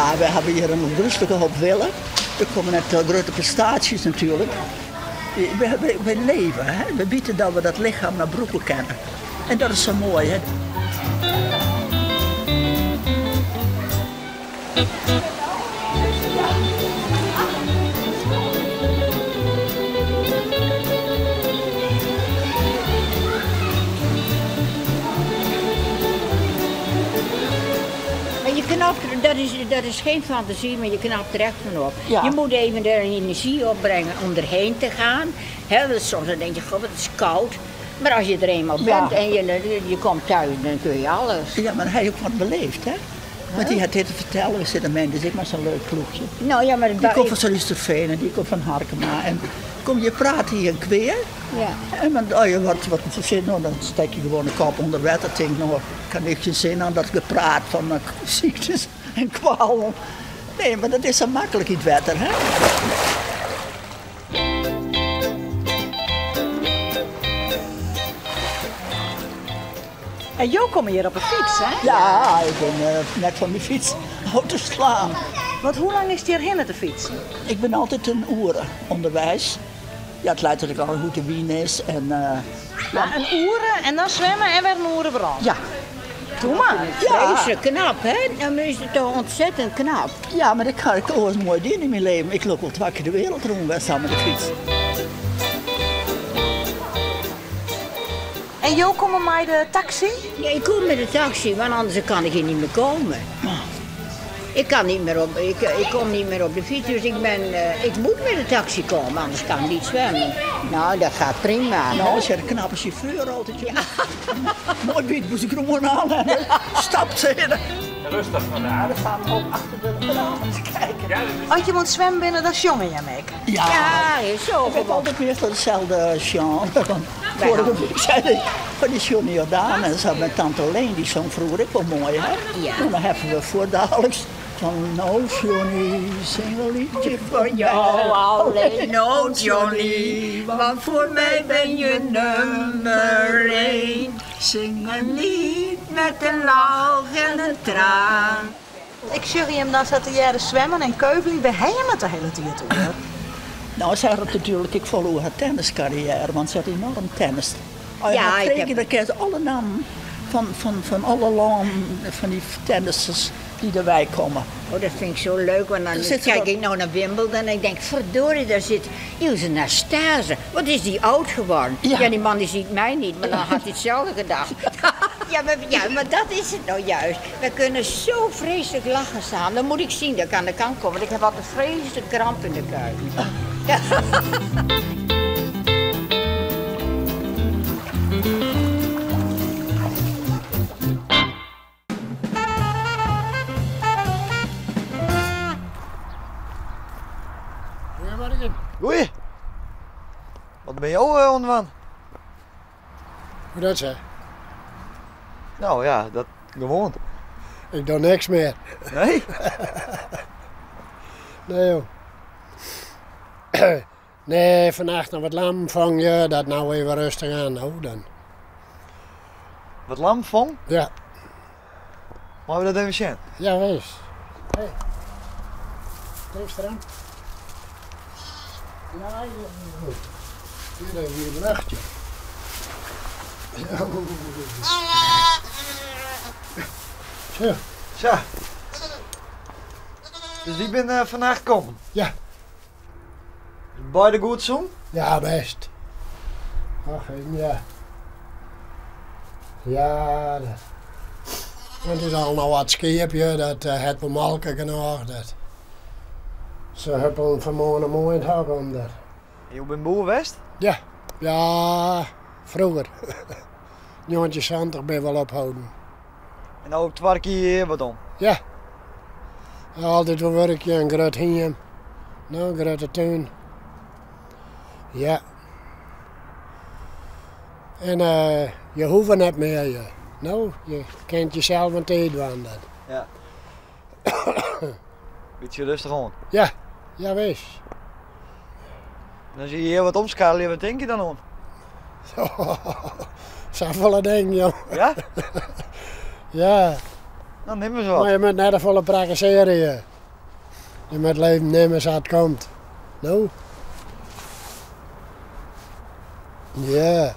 Ja, we hawwe hjir in gruslike hoop wille. Der komme net grutte prestaasjes natuerlik. Wy leve, hè? We witte dat we dat lichem noch brûke kinne. En dat is sa moai, hè? Maar je knapt, dat is, dat is geen fantasie, maar je knapt er echt van op. Ja. Je moet even de energie opbrengen om erheen te gaan. Hè, want soms dan denk je, god, het is koud. Maar als je er eenmaal Ja. bent en je, je komt thuis, dan kun je alles. Ja, maar hij heeft ook wat beleefd, hè? Want die had dit te vertellen. We zitten met, dus ik maar zo'n leuk ploegje. Nou ja, maar Die komt van Surhústerfean en die komt van Harkema. En kom je praten hier een kweer. Ja. En dan, oh, je wat, wat zin, nou, dan steek je gewoon de kop onder water. Denk, nou, ik kan niks geen zin aan dat gepraat van ziektes en kwalen. Nee, maar dat is zo makkelijk in het water, hè? En Jo komt hier op een fiets, hè? Ja, ik ben net van mijn fiets uit te slaan. Want hoe lang is het hier heen te fietsen? Ik ben altijd een oeren onderwijs. Ja, het lijkt natuurlijk al hoe de wien is. En Ja, een oeren en dan zwemmen en weer een oeren brand. Ja. Doe maar. Ja. Vreselijk knap, hè? Dan is het toch ontzettend knap. Ja, maar ik ga ik ook eens mooi doen in mijn leven. Ik loop wel twee keer de wereld rond bij samen met de fiets. En Jo komt met de taxi? Ja, ik kom met de taxi, want anders kan ik hier niet meer komen. Ik kan niet meer op, ik, ik kom niet meer op de fiets, dus ik moet met de taxi komen, anders kan ik niet zwemmen. Nou, dat gaat prima. Nou, als je een knappe chauffeur altijd. Ja. Mooi biedt, moest ik gewoon aan en stapt ze in. Rustig vandaag. Ja, dan gaan we ook achter de ramen te kijken. Ja, dat is Als je moet zwemmen binnen, dat jongen je mee. Ja. Ja, is zo. Ik heb altijd meestal hetzelfde genre. Want vorige week zei ik van die Johnny Jordaan en zo met tante Leen, die zong vroeger ook wel mooi, hè? Ja. Nou, dan heffen we voor dadelijks van nou Johnny, zing een liedje voor jou alleen, nou Johnny, want voor mij ben je nummer 1. Zing een lied met een lach en een traan. Ik zie hem dan zat de jaren zwemmen en keuvelen. Bij hem het de hele tijd toe, hoor. Nou, zij had natuurlijk, ik volg haar tenniscarrière, want ze had enorm tennis. Oh, Ja, ja, ik heb ik heb alle namen van alle landen, van die tennissers die erbij komen. Oh, dat vind ik zo leuk, want dan Er zit kijk wel- ik nou naar Wimbledon en ik denk, verdorie, daar zit Ilse Nastase. Wat is die oud geworden? Ja. Ja, die man die ziet mij niet, maar dan had hij hetzelfde gedacht. Ja, maar dat is het nou juist. We kunnen zo vreselijk lachen samen. Dan moet ik zien dat ik aan de kant kom, want ik heb altijd vreselijk kramp in de kuit. Ja. Goedemorgen. Goeie. Wat ben jou onderwaan? Hoe dat zeg? Nou ja, dat gewoon. Ik doe niks meer. Nee? Nee joh. Nee, vannacht nog wat lam vang je, dat nou even rustig aan. Nou dan. Wat lam vang? Ja. Mogen we dat even zien? Ja, wees. Hey. Tristan. Ja, hier. Hier hebben we een nachtje. Zo. Zo. Dus die ben vandaag gekomen? Ja. Beide goed zo? Ja, best. Ach, ja. Ja, dat. Want het is al nou wat scheepje, dat het we malken genoeg. Dat. Ze hebben vanmorgen mooi in het hok om dat. En je bent boer geweest? Ja, ja, vroeger. 1970 ben ik wel ophouden. En nou op het werk hier wat om? Ja. Altijd wel werkje, een groot hiem. Nou, een grote tuin. Ja. En je hoeft net meer. Je. Nou, je kent jezelf een tijd aan dat. Ja. Beetje rustig aan. Ja, ja wees. En dan zie je hier wat omschakelen, wat denk je dan om? Zoveel dingen, joh. Ja? Ja. Dan nemen we ze wat. Maar je moet net een volle praktiseren, je. Je moat it leven nimme sa't it komt. No? Ja.